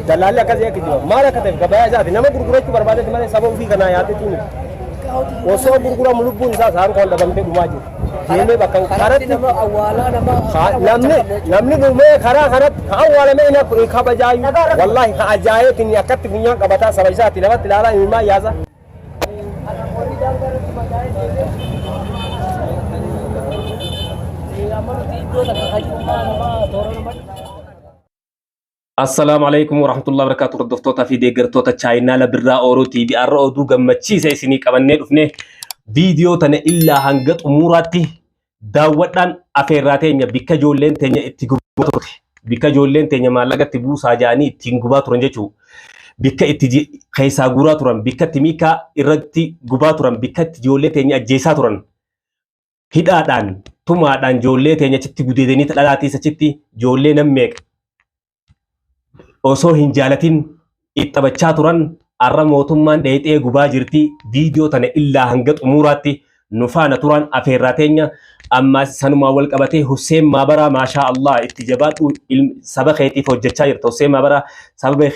Dallaalli akkasii akka jiru maal akka ta'e gabayaa isaati nama gurgurachuu barbaadetti malee saba ofii kanaa yaadetti miti. Osoo gurguramu lubbuun isaa saanqoon dhabamtee dhumaa jiru. Deemee bakka karatti nama awwaalaa nama namni dhumee karaa kanatti ka awwaalamee hin kabajaayu. Wallaahi ka ajaayeetiin akkatti funyaan qabataa saba isaatti lafatti ilaalaa imimmaan yaasa. Assalaamu alaikum warahmatullahi wabarakatuh hordoftoota fi deeggartoota chaayinaala Birraa Ooroo TV har'a oduu gammachiisa isinii qabannee dhufne viidiyoo tana illaa hanga xumuraatti daawwadhaan afeerraa teenya bikka ijoolleen teenya itti gubaa turte bikka ijoolleen teenya maallaqa itti buusaa ja'anii ittiin gubaa turan jechuudha. Bikka itti keessaa guuraa turan, bikka itti miikaa irratti gubaa turan, bikka itti ijoollee teenya ajjeesaa turan. Hidhaadhaan, tumaadhaan ijoollee teenya achitti gudeedanii dhalaatiis achitti ijoollee nan meeqa osoo hin jaalatin itti taphachaa turan har'a mootummaan dheexee gubaa jirti. Viidiyoo tana illaa hanga xumuraatti nu faana turan afeerraa teenya. Ammaas sanumaan wal qabatee Husseen Maabaraa maashaa Allah itti jabaadhu saba keetiif hojjechaa jirta. Husseen Maabaraa saba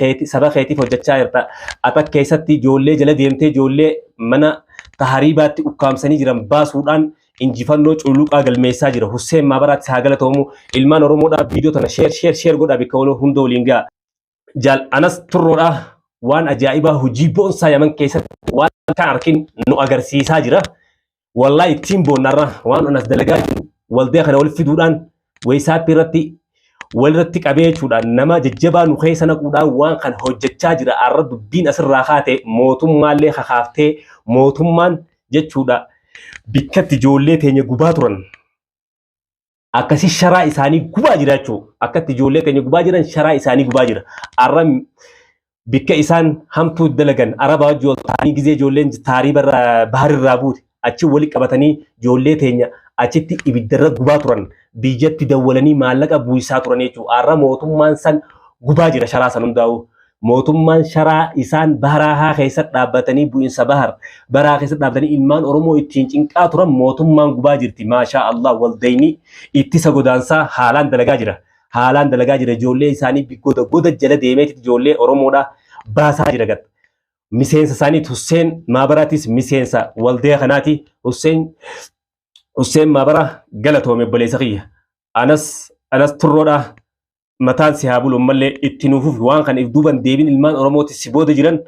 keetiif hojjechaa jirta. Ata keessatti ijoollee jala deemtee ijoollee mana tahariibaatti ukkaamsanii jiran baasuudhaan injifannoo cululuqaa galmeessaa jira. Husseen Maabaraatti haa galatoomu. Ilmaan Oromoodhaa viidiyoo tana sheer sheer sheer godhaa bakka waloo hunda waliin ga'a. Jaal Anas Turroodhaa waan ajaa'ibaa hojii boonsaa Yaman keessatti waan kan arkin nu agarsiisaa jira. Wallaahi ittiin boonnarra waan Anas dalagaa jiru waldaa kana wal fiduudhaan weesaappii irratti walirratti qabee jechuudha nama jajjabaa nu keessa naquudhaan waan kan hojjechaa jira. Har'a dubbiin asirraa kaate mootummaallee kakaaftee mootummaan jechuudha bikkatti ijoollee teenya gubaa turan akkasi sharaa isaanii gubaa jira jechuudha. Akkatti ijoollee teenya gubaa jiran sharaa isaanii gubaa jira. Har'a bikka isaan hamtuu dalagan arabaa wajji wal ta'anii gizee ijoolleen taarii baharirraa buute achi wali qabatanii ijoollee teenya achitti ibiddarra gubaa turan biyyatti dawwalanii maallaqa buusaa turan jechuudha. Har'a mootummaan san gubaa jira sharaa san hundaa'u. Mootummaan sharaa isaan baharaahaa keessa dhaabbatanii bu'insa bahar baraa keessa dhaabbatanii ilmaan Oromoo ittiin cinqaa turan mootummaan gubaa jirti. Maashaa Allah waldayni ittisa godaansaa haalaan dalagaa jira. Haalaan dalagaa jira. Ijoollee isaanii goda goda jala deemeeti ijoollee Oromoodhaa baasaa jira gad. Miseensa isaanii Husseen Maabaraatis miseensa waldaya kanaati. Husseen Maabaraa galatoome obboleessa kiyya. Anas Turroodhaa mataan si haa bulu ammallee itti nuuf fufi waan kana if duuban deebin ilmaan Oromooti si booda jiran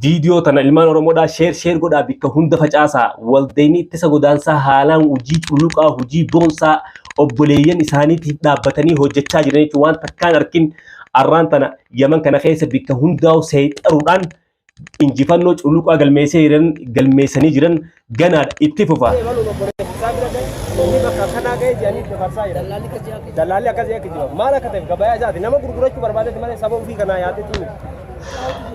viidiyoo tana ilmaan Oromoodhaa sheer sheer godhaa bikka hunda facaasaa waldayni ittisa godaansaa haalaan hojii culuqaa hojii boonsaa obboleeyyan isaaniitiif dhaabbatanii hojjechaa jiran jechuun waan takkaan arkin arraan tana Yaman kana keessa bikka hundaa'u seexaruudhaan injifannoo cululuqaa galmeessanii jiran ganaadha itti fufa. Eebaluun obboleessa isaa bira gahe inni bakka akkanaa gahe jedhanii itti farsaa jiran. Dallaalli akkasii akka jiru maal akka ta'e gabayaa isaati nama gurgurachuu barbaadetti malee saba ofii kanaa yaadetti miti.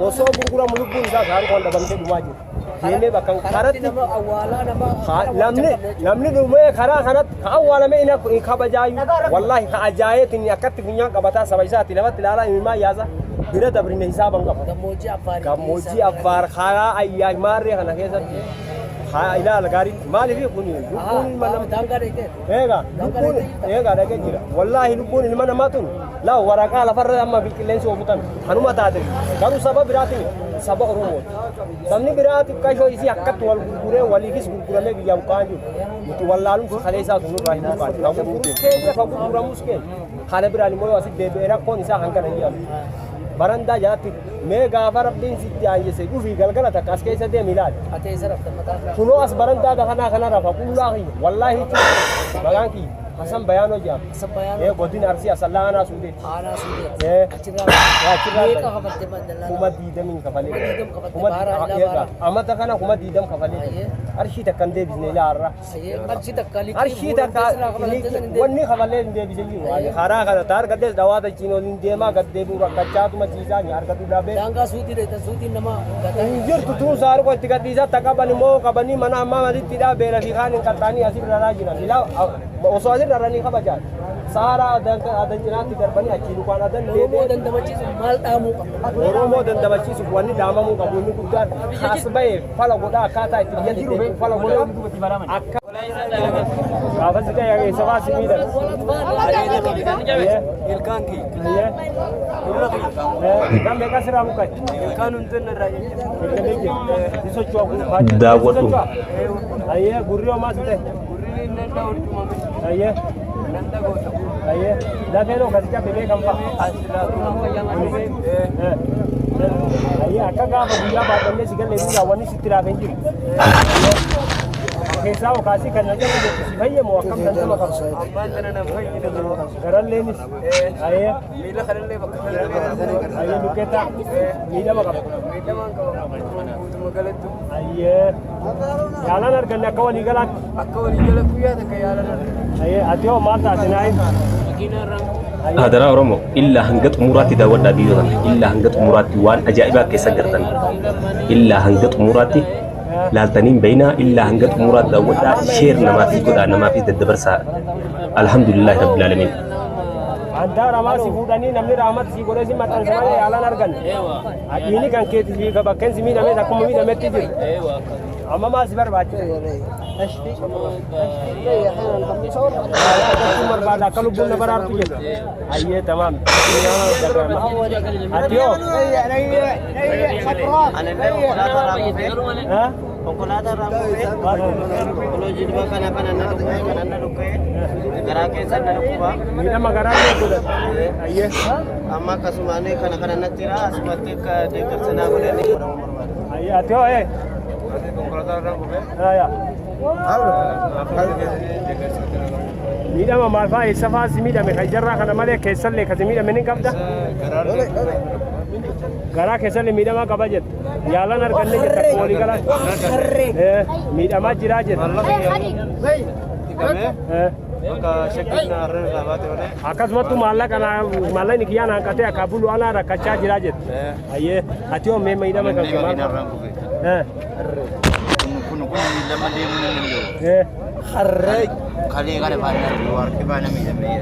Osoo gurguramu lubbuun isaa saanqoon dhabamtee dhumaa jiru. Deemee bakka karatti nama awwaalaa nama namni dhumee karaa kanatti ka awwaalamee hin kabajaayu. Wallaahi ka ajaayeetiin akkatti funyaan qabataa saba isaatti lafatti ilaalaa imimmaan yaasa bira dabrine hisaaban qabu. Gammoojjii Affaar. Gammoojjii Affaar karaa Ayyaash Maarree kana keessatti haa ilaala gaariitti maaliif kun lubbuun ilma namaa Daangaa dheekee. Eega lubbuun eega dhaqee jira. Wallaahi lubbuun ilma namaa tun laa waraqaa lafarra amma qilleensi oofutan kanuma taate garuu saba biraati miti saba Oromooti. Sabni biraa xiqqashoo isii akkatti wal gurguree waliifis gurguramee biyyaa buqqa'aa jiru. Nuti wallaalumsi kaleessaa sun nurraa hin buqqaane. Ka gurgurus keenya ka gurguramus keenya. Kana biraan immoo yoo asitti deebi'e rakkoon isaa hangana hin jedhamu. Barandaa jalatti mee gaafa rabbiin sitti aanjese dhufii galgala takka as keessa deemi ilaali. Ati eessa rafta mataa irraa? Kunoo as barandaa kanaa kana rafa qullaa kiyya. Wallaahi jechuun maqaan kiyya Hasan Bayaanoo jedhama. Hasan Bayaanoo. Godina Arsii Asallaa Aanaa Suudeeti. Aanaa Suudeeti. Achirraa. Achirraa Meeqa kafalte dallaalaa? 20,000 kafalee. 20,000 kafalte. Kuma Baaraa ilaa eega baaraa. amata kana 20,000 kafalee. Qarshii takka hin deebisne ilaa har'a. Qarshii takka liqii Qarshii takka fuudhamtee sirraa kafalamtee san hin deebisne. Wanni kafalee hin deebise jiru. Karaa kana taa argadhees dhawaata ittiin oliin deemaa gad deebi'u rakkachaatuma ciisaa ni argatu dhabee. Daangaa suutii dheeytan suutiin nama gataa. Hin jirtu tuun saarqoo itti gadhiisaa ta qaban immoo qabanii mana ammaa malitti dhaa beela fi kaan hin qaxxaanii asirra raraa jiran. Ilaa osoo asirra raranii kabajaan. Saaraa adan cinaatti darbanii achii lukaan adan Oromoo deemee dandamachiisuuf maal dhaamuu qabna? Oromoo dandamachiisuuf wanni dhaamamuu qabu inni guddaan as ba'ee fala godhaa akkaataa itti biyya deebi'u fala godhaa akka. Gaafa si ta'e eessa fa'aa si miidhame? Ilkaan kiyya. Ayyee. Kan meeqa sirraa buqqa'e? Ilkaan hundeen irraa jajjaba. Eeggalee jira. Si socho'a kun. Daawwadhu. Ayyee gurri homaa si ta'e? Gurri nan dhawurtumame. Ayyee. Nan dhagoota. Ayyee. Lafeen hoo kasi cabbe beekan fa'a? Asilaa kun. Ayyee akka gaafa guyyaa baadhannee si galee duudhaa wanni sitti laafee hin jiru. Keessaa hoo kaasii kan na jala jettu si fayyamu akkam dandama qaba? Ammaan tana nan fayyina. Garalleenis. Ayyee. Miila kanallee bakka kana. Ayyee lukkeettaa miidhama qaba. Miidhamaan qaba. Guutuma galattu. Ayyee. Yaalaan arganne akka walii galaatti. Akka walii gala guyyaa takka yaalan argina. Ayyee ati hoo maal taate naayin? Hadaraa Oromoo, illaa hanga xumuraatti daawwadhaa viidiyoo tana. Illaa hanga xumuraatti waan ajaa'ibaa keessa gartan. Illaa hanga xumuraatti laaltaniin bayinaa, illaa hanga xumuraatti daawwadhaa, share namaafis godhaa, namaafis daddabarsaa. Alhamdulillahi rabbil aalamiin. Antaa ramaa si fuudhanii namni raamatti si godhee si maxxanse malee yaalaan arganne. Adiini kan keeti fi bakkeen si miidhames akkuma miidhametti jiru. Amma maal si barbaachisa? Yaala barbaada akka lubbuun na baraartu jedhu. Ayyee tamaam. Ati hoo? Anillee konkolaataa irraa kufee Ha? konkolaataa irraa kufee kunoo jilba kana kana na dhukkee kana na dhukkee garaa keessa na dhukkuba. Miidhama garaa illee godhate. Ayyee. Amma akkasumaan kana kana natti jira, asumatti akka deeggarsa naa godhanii godhamuu barbaada. Ayyee ati hoo ee? Konkolaataa irraa kufee. Aya. Miidhama maal fa'aa eessa fa'aa si miidhame kan jarraa kana malee keessallee kasi miidhame ni qabda? Garaa keessallee miidhamaa qaba jette. Yaalaan arganne jette akkuma walii galaatti. Miidhamaa jiraa jette. Dhiqamee bakka shakkiin harreen irraa baate malee. Akkasumattuu maallaqa maallaqni kiyyaan hanqatee akka bulu alaa rakkachaa jiraa jette. Ayyee ati hoo mee miidhama kan kee maal Irraan kufee. Kun kun miidhama deemuu hin danda'u. Kalee kana faana harki faana miidhamee.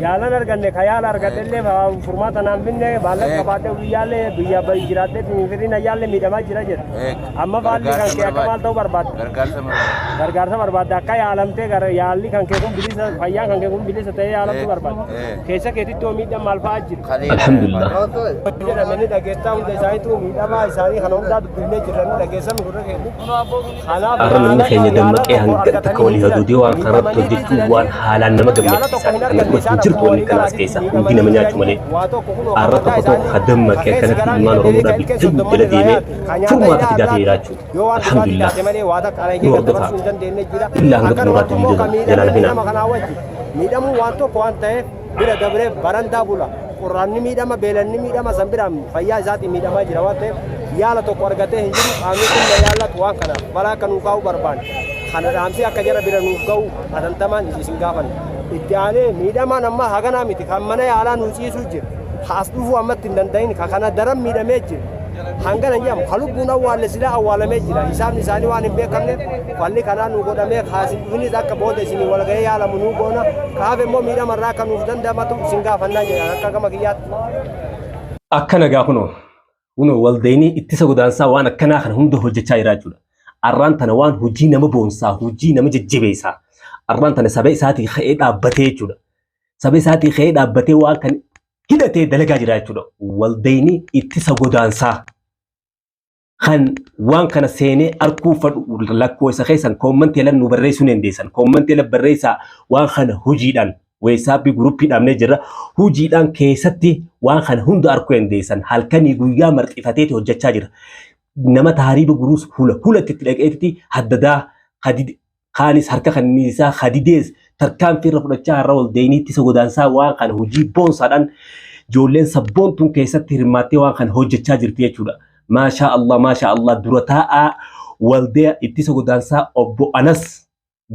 Yaalaan arganne ka yaala argatte illee furmaata naan finne maallaqa qabaatee guyyaallee biyya jiraattee finfinnee ayyaallee miidhamaa jira jedhe. Amma faalli kan kee akka maal ta'uu barbaadda? Gargaarsa barbaada. Gargaarsa barbaadda akka yaalamtee gara yaalli kan kee kun bilisa fayyaan kan kee kun bilisa ta'ee yaalamtu barbaadda. Keessa keetitti hoo miidhaan maal fa'aa jira? Alhamdulillah. Jedhame ni dhageettaa hunda isaaniitu miidhamaa isaanii kana hundaa dubbifnee jirra ni dhageessame gurra keenya. Kanaaf Har'a namni keenya dammaqee hanga takka walii haduudee waan kanarratti hojjechuu waan haalaan nama gammachiisaa kana dura hin jirtu wanni kanaas keessa hundi nama nyaachuu malee. Har'a tokko tokko ha dammaqee akkanatti ilmaan Oromoodhaa bidduu jala deemee furmaata fidaa fi jiraachuu. Alhamdulillah. Nu hordofaa. Illaa hanga xumuraatti viidiyoo tana jalaan hafinaa. Miidhamuu waan tokko waan ta'eef bira dabree barandaa bula. Qorraanni miidhama, beelanni miidhama, san biraan fayyaa isaatiin miidhamaa jira waan ta'eef yaala tokko argatee hin jiru. Qaamni kun na yaallatu waan kanaaf balaa akka nuu kaa'u barbaanne. Kana dhaamsee akka jara bira nuuf ga'u atantamaan isin gaafanna. Itti aanee miidhamaan amma haganaa miti kan mana yaalaa nuu ciisuu jira. Ka as dhufuu ammatti hin danda'in ka kana daran miidhamee jira. Hangana hin jedhamu ka lubbuun awwaalle silaa awwaalamee jira. Hisaabni isaanii waan hin beekamneef falli kanaa nuu godhamee kaasin dhufinis akka booda isinii wal ga'ee yaalamu nuu goona. Kaaf immoo miidhamarraa akka nuuf dandamatu isin gaafannaa jedha akka gama kiyyaatti. Akka nagaa kunoo waldeenii ittisa godaansaa waan akkanaa kana hunda hojjechaa jira jechuudha. Arraan tana waan hojii nama boonsaa, hojii nama jajjabeessaa. Arraan tana saba isaatii ka'ee dhaabbatee jechuudha. Saba isaatii ka'ee dhaabbatee waan kan hidhatee dalagaa jira jechuudha. Waldeenii ittisa godaansaa kan waan kana seenee arkuu fadhu lakkoofsa keessan comment lan nu barreessuu ni dandeessan. Comment lan barreessaa, waan kana hojiidhaan WhatsApp group dhaabnee jirra. Hojiidhaan keessatti waan kana hunda arkuu dandeessan. Halkanii guyyaa marxifateeti hojjechaa jira. Nama taariiba guruus hula hulatti itti dhaqeetti haddadaa kaanis harka kanniisaa hadidees tarkaanfii irra fudhachaa har'a waldeenii ittisa godaansaa waan kana hojii boonsaadhaan ijoolleen sabboontuun keessatti hirmaattee waan kana hojjechaa jirti jechuudha. Maashaa Allah, maashaa Allah, dura taa'aa waldee ittisa godaansaa obbo Anas,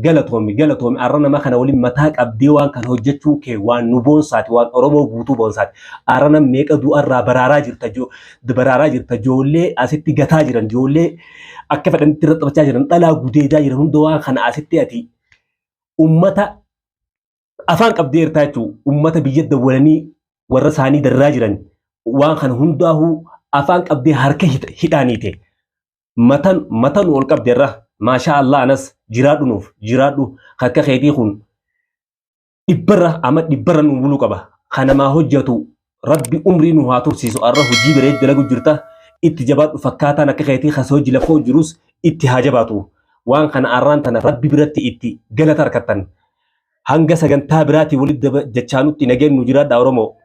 galatoomi, galatoomi. Har'a nama kana waliin mataa qabdee waan kana hojjechuun kee waan nu boonsaati, waan Oromoo guutuu boonsaati. Har'a nam meeqa du'arraa baraaraa jirta, baraaraa jirta. Ijoollee asitti gataa jiran, ijoollee akka fedhanitti irra taphachaa jiran, dhalaa gudeedaa jiran hunda waan kana asitti ati ummata afaan qabdee jirta jechuudha. Ummata biyya dawwalanii warra isaanii darraa jiran waan kana hundaa'uu afaan qabdee harka hidhaaniite. Matan matan ol qabdeerra. Maashaa Allah, Anas, Jiraadhu nuuf jiraadhu akka keetii kun dhibbarra ama dhibbarra nu buluu qaba. Kanamaa hojjetu Rabbi umrii nu haa tursiisu. Arra hojii bareedu dalagu jirta. Itti jabaadhu, fakkaataan akka keetii kasa hojii lafoo jirus itti haa jabaatu. Waan kana arraan tana Rabbi biratti itti galata harkattan. Hanga sagantaa biraatii walitti jechaanutti nageen nu jiraadha Oromoo.